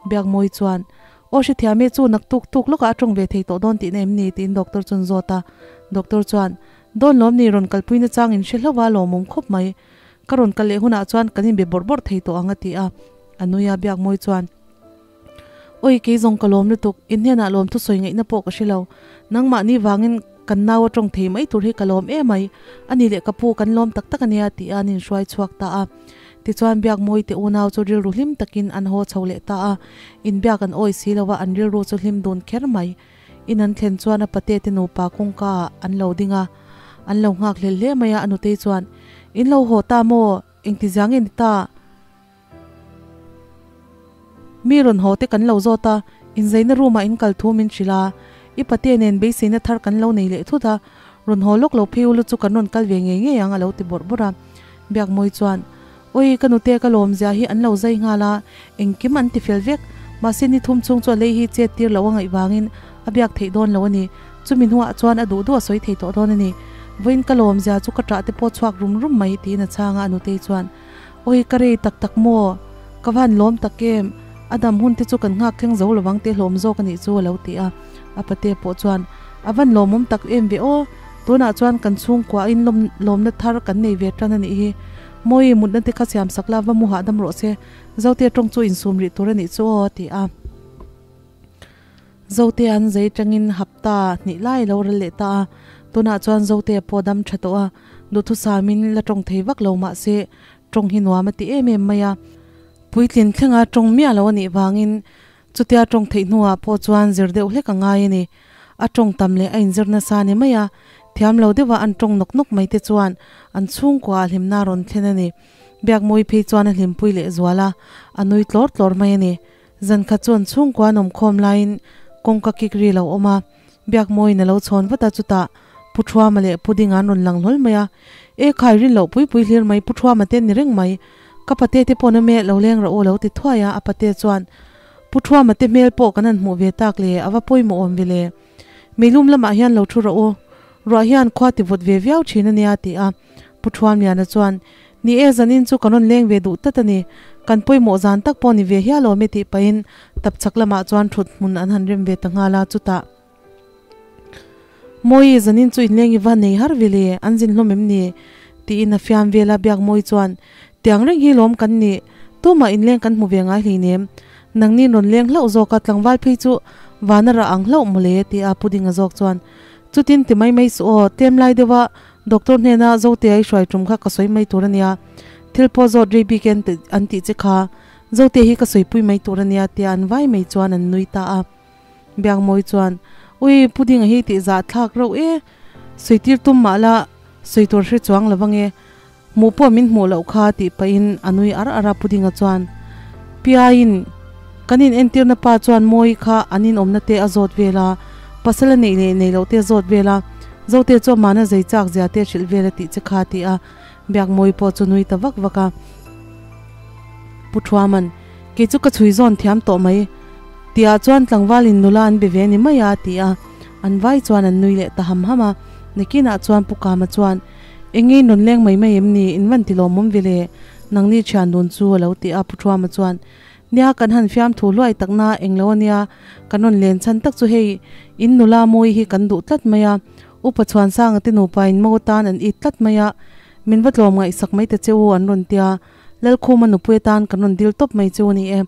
Biakmawi chuan, Aw hrethiam e, chu nak tuk tuk lawkah a tawng ve thei tawh dawn tihna em ni? tiin doctor chuan zawt a. Doctor chuan, Dawn lawm ni, rawn kalpui nachang in hre hlauh a, lawmawm khawp mai. Ka rawn kal leh hunah chuan kan inbe bawrh bawrh thei tawh ang a ti a, a nui a Biakmawi chuan, Awi kei zawng ka lawm lutuk, in hnenah lawm thusawi ngaihna pawh ka hre lo, nangmahni vangin kan nau a tawng thei mai tur hi ka lawm em ai, a ni leh ka pu kan lawm tak tak a nia ti a an inhruai chhuak ta a. Tichuan Biakmawi te unau chu rilru hlim takin an haw chho leh ta a, inbiak an awi si lo a an rilru chu hlim dun kher mai. In an thlen chuan a pate te nupa kawngka ah an lo ding a, an lo nghak hlel hle mai a, a nutei chuan, In lo haw ta maw? Engti zia nge ni ta? Mi rawn haw te kan lo zawt a, inzaina room ah in kal thu min hrilh a, i pate nen beiseina thar kan lo nei leh thut a, rawn haw lawk lo phei ulu chu kan rawn kal ve ngei ngei ang a lo ti bawrh bawrh a. Biakmawi chuan, Awi, ka nute ka lawm zia hi an lo zai nghal a, engkim an ti fel vek. Mahse ni thum chhung chu a lei hi chet tir loh a ngaih vangin a biak theih dawn lo a ni. Chumi hnuah chuan a duh duh a sawi thei tawh dawn a ni. Vawiin ka lawm zia chu ka ṭah te pawh chhuak rum rum mai tiin a chhang a, a nutei chuan, Awi, ka rei tak tak maw? Ka van lawm tak em? A dam hun te chu kan nghak thleng zo lovang teh hlawm zawk a nih chu a lo ti a. A pate pawh chuan, A van lawmawm tak em ve aw? Tunah chuan kan chhungkuain lawm lawmna thar kan nei ve tan a nih hi. Mawi, mutna te kha siam sak la, va mu hahdam rawh se. Zote tawng chu insum rih tur a nih chu aw, a ti a. Zote an zai tangin hapta hnih lai lo ral leh ta a. Tunah chuan Zote pawh dam tha tawh a, duhthusamin la tawng thei vak lo mah se, tawng hi nuam a ti em em mai a. Puitlin thlenga tawng miah lo a nih vangin Chutia tawng theih hnuah pawh chuan zir deuh hlek a ngai a ni. A tawng tam leh a inzir nasa ni mai a, thiam lo deuha an tawng nawk nawk mai te chuan an chhungkua ah hlimna a rawn thlen a ni. Biakmawi phei chuan a hlimpui leh zual a, a nui tlawr tlawr mai a ni. Zan khat chu an chhungkua an awmkhawm laiin kawngka kik ri lo awm a, Biakmawiin a lo chhawn vat a, chutah Pu Thuama leh Pu Dinga an rawn lang hlawl mai a, E khai rin loh pui pui hlir mai Pu Thuama te an ni reng mai, ka pate te pawh na meh lo leng rawh u a lo ti thuai a, a pate chuan Pu Thuama te hmel pawh kan han hmuh ve tak le, a va pawimawh awm ve le. Meilum lamah hian lo thu rawh u, ruah hian khua ti vawt ve viau thin a nia a ti a, Pu Thuamliana chuan Ni e, zanin chu kan rawn leng ve duh tlat a ni. Kan pawimawh zan tak pawh ni ve hial awm e tih pahin tapchhak lamah chuan thut hmun an han rem ve ta nghal a, chutah Mawi, zanin chu inleng i va nei har ve le, an zin hlawm em ni? tiin a fiam vel a, Biakmawi chuan Tiang reng hi lawm kan nih, tumah inleng kan hmu ve ngai hleinem, nangnin rawn leng hlauh zawk a, tlangval phei chu vana rah ang hlauh mawle ti a Pudinga zawk chuan Chutin ti mai mai suh aw, tlem lai deuha Doctor hnena Zotea i hruai tum kha ka sawi mai tur a nia, thil pawh zawt rei bik en an tih che kha, Zotea hi ka sawipui mai tur a nia tia an vai mai chuan an nui ta a. Biakmawi chuan, Ui, Pudinga hi tih zah thlak reuh e, sawi tir tum mah la sawi tur hre chuang lo vang e, hmuh pawh min hmuh loh kha tih pahin a nui ar ar a Pudinga chuan, Piaiin, kan in entirna pa chuan Mawi kha an inawmna te a zawt vel a, pasal a neih leh neih loh te a zawt vel a, Zote chu amahna zei chak zia te hrilh vel a tih che kha ti a, Biakmawi pawh chu nui ta vak vak a. Pu Thuaman, Kei chu ka chhui zawn thiam tawh mai, tihah chuan tlangvalin nula an be ve ni mai a, ti a. An vai chuan an nui leh ta ham ham a. Nakinah chuan Pu Kama chuan, Eng nge rawn leng mai mai em ni? In van ti lawmawm ve le? Nangni thian dun chu a lo ti a. Pu Thuama chuan, Nia, kan han fiam thu hluai tak na, eng lo a nia, kan rawn len chhan tak chu hei, in nula mawi hi kan duh tlat mai a. Upa Chhuansanga te nupa in mo tan an it tlat mai a, min va tlawm ngaihsak mai ta che u an rawn tia, Lalkhuma nupui atan kan rawn dil tawp mai che u ni e.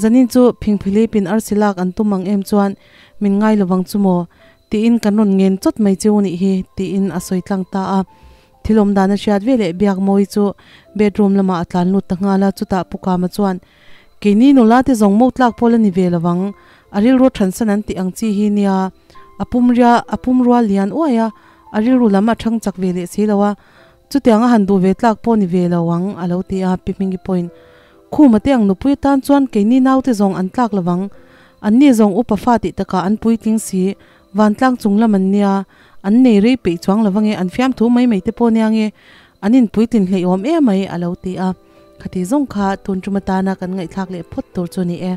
Zanin chu Phingphilipin arsi lak an tum ang em chuan min ngai lovang chu maw? Tiin kan rawn ngen chawt mai che u nih hi, tiin a sawi tlang ta a. Thil awm dan a hriat ve leh biak mawi chu bedroom lamah a tlan lut ta nghal a, chutah Pu Kama chuan, Keini nula te zawng mo tlak pawl a ni ve lovang, a rilru thansan an tih ang chi hi nia, a pum ria a pum rual lian uai a, a rilru lam a thang chak ve leh si lo a, chutiang a han duh ve tlak pawh ni ve lo ang, a lo ti a, Pi Hmingi pawhin, Khuma te ang nupui atan chuan keini naute zawng an tlak lovang, anni zawng upa fa tih takah an puitling si, Vantlang chung lam an nia, an nei rei peih chuang lo ange, an fiamthu mai mai te pawh nia nge, an inpuitlin hleihawm em mai, a lo ti a. Khati zawng kha tun tum atana kan ngaihthlak leh phawt tur chu a ni e.